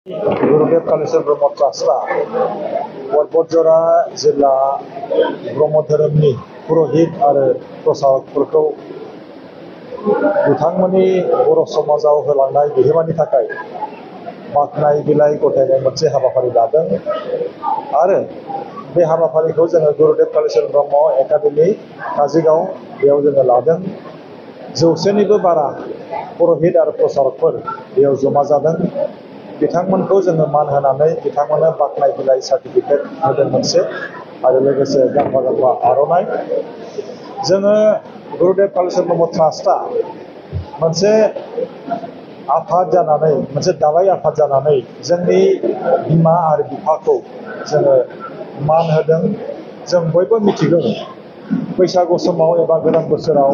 गुरुदेव कालीचरण ब्रह्म ट्रास्टआ बरजरा जिल्ला ब्रह्म धोरोमनि पुरहित आरो प्रसारकफोरखौ बिथांमोननि बर' समाजाव होलांनाय बिहोमानि थाखाय बाख्नाय बिलाइ गथायनाय मोनसे हाबाफारि लादों आरो बे हाबाफारिखौ जोङो गुरुदेव कालीचरण ब्रह्म एकाडेमि काजिगांव बेयाव जोङो लादों। 100निबो बारा पुरहित आरो प्रसारकफोर बेयाव जमा जादों। बिथांमोनखौ जोङो मान होनानै बिथांमोननो बाख्नाय बिलाइ सार्टिफिकेट होदों मोनसे आरो लोगोसे गांफा गांफा आर'नाइ। जोङो गुरुदेव कालीचरण ब्रह्म ट्रास्टआ मोनसे आफाद जानानै मोनसे दालाय आफाद जानानै जोंनि बिमा आरो बिफाखौ जोङो मान होदों। जों बयबो मिथिगौ बैसागु समाव एबा गोदान बोसोराव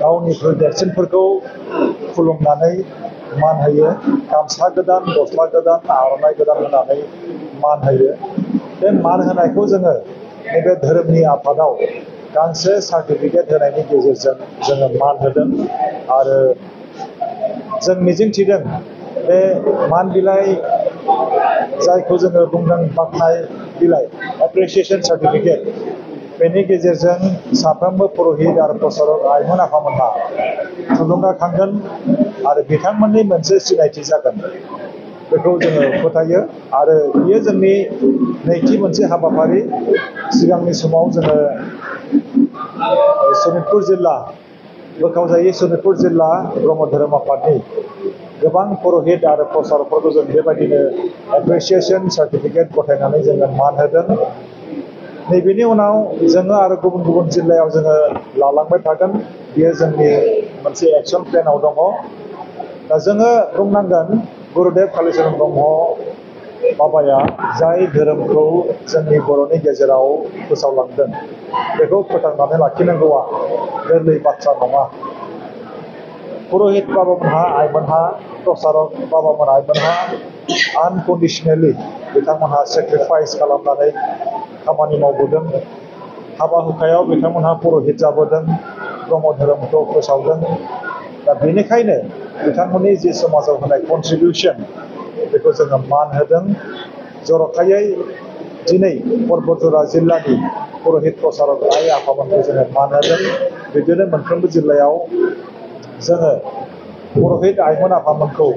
गावनिख्रुइ देरसिनफोरखौ खुलुमनानै मान होयो। गामसा गोदान, गस्ला गोदान, आर'नाइ गोदान होनानै मान होयो। बे मान होनायखौ जोङो नैबे धोरोमनि आफादाव गांसे सार्टिफिकेट होनायनि गेजेरजों जोङो मान होदों आरो जों मिजिंथिदों बे मान बिलाइ जायखौ जोङो बुंदों बाख्नाय बिलाइ एप्रिसिएशन सार्टिफिकेट, बेनि गेजेरजों साफ्रोमबो पुरहित आरो प्रसारक आइमोन आफामोनहा थुलुंगाखांगोन आरो बिथांमोननि मोनसे सिनायथि जागोन बेखौ जोङो फोथायो। आरो बियो जोंनि नैथि मोनसे हाबाफारि। सिगांनि समाव जोङो सनितपुर जिल्ला बोखावजायै सनितपुर जिल्ला ब्रह्म धोरोम आफादनि गोबां पुरहित आरो प्रसारकफोरखौ जों बेबायदिनो एप्रिसिएशन सार्टिफिकेट गथायनानै जोङो मान होदों। नैबेनि उनाव जोङो आरो गुबुन गुबुन जिल्लायाव जोङो लालांबाय थागोन। बेयो जोंनि मोनसे एक्सन प्लेनाव दङ। दा जोङो बुंनांगोन गुरुदेव कालीचरण ब्रह्म बाबाया जाय धोरोमखौ जोंनि बर'नि गेजेराव फोसावलांदों बेखौ फोथांनानै लाखिनांगौआ गोरलै बाथ्रा नङा। पुरहित बाबामोनहा आइमोनहा प्रसारक बाबामोन आइमोनहा आनकन्डिसनेलि बिथांमोनहा सेक्रिफाइस खालामनानै खामानि मावबोदों। हाबा हुखायाव बिथांमोनहा पुरहित जाबोदों, ब्रह्म धोरोमखौ फोसावदों। दा बेनिखायनो बिथांमोननि जि समाजाव होनाय कन्ट्रिबिउसन बेखौ जोङो मान होदों। जर'खायै दिनै बरजरा जिल्लानि पुरहित प्रसारक आइ आफामोनखौ जोङो मान होदों। बिदिनो मोनफ्रोमबो जिल्लायाव जोङो पुरहित आइमोन आफामोनखौ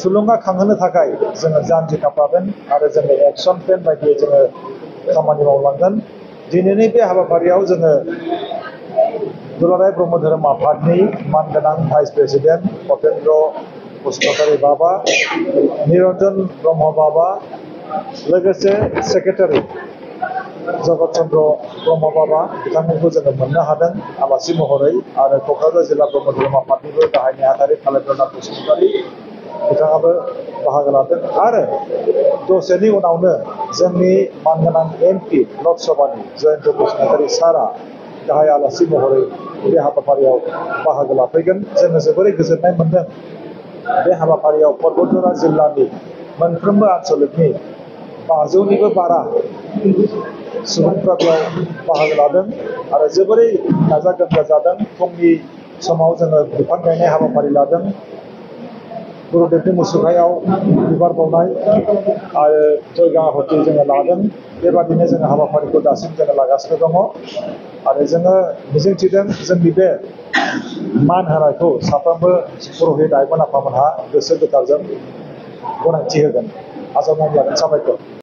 थुलुंगाखांहोनो थाखाय जोङो जानजि खाफ्रागोन आरो जोङो एक्सन प्लेन बायदियै जोङो खामानि मावलांगोन। दिनैनि बे हाबाफारियाव जोङो दुलाराय ब्रह्म धोरोम आफादनि मानगोनां भाइस प्रेसिडेन्ट भपेन्द्र बसुमतारी बाबा, निरन्जन ब्रह्म बाबा, लोगोसे सेक्रेटारि जगत चन्द्र ब्रह्म बाबा बिथांमोनखौ जोङो मोननो हादों आलासि महरै। आरो क'क्राझार जिल्ला ब्रह्म धोरोम आफादनिबो गाहाय नेहाथारि कालेन्द्रनाथ बसुमतारी बिथाङाबो बाहागो लादों। आरो दसेनि उनावनो जोंनि मानगोनां MP लक सभानि जयन्त बसुमतारी सारआ गाहाय आलासि महरै बे हाबाफारियाव बाहागो लाफैगोन। जोङो जोबोरै गोजोननाय मोन्दों बे हाबाफारियाव बरजरा जिल्लानि मोनफ्रोमबो आन्सलिकनि 500निबो बारा सुबुंफ्रा बेयाव बाहागो लादों आरो जोबोरै गाजा गोमजा जादों। फुंनि समाव जोङो बिफां गायनाय हाबाफारि लादों, गुरुदेवनि मुसुखायाव बिबार बावनाय आरो जयगा आहुति जोङो लादों। बेबादिनो जोङो हाबाफारिखौ दासिम जोङो लागासिनो दङ आरो जोङो मिजिंथिदों जोंनि बे मान होनायखौ साफ्रोमबो पुरहित आइमोन आफामोनहा गोसो गोथारजों गनायथि होगोन। आजावनानै लागोन। साबायखर।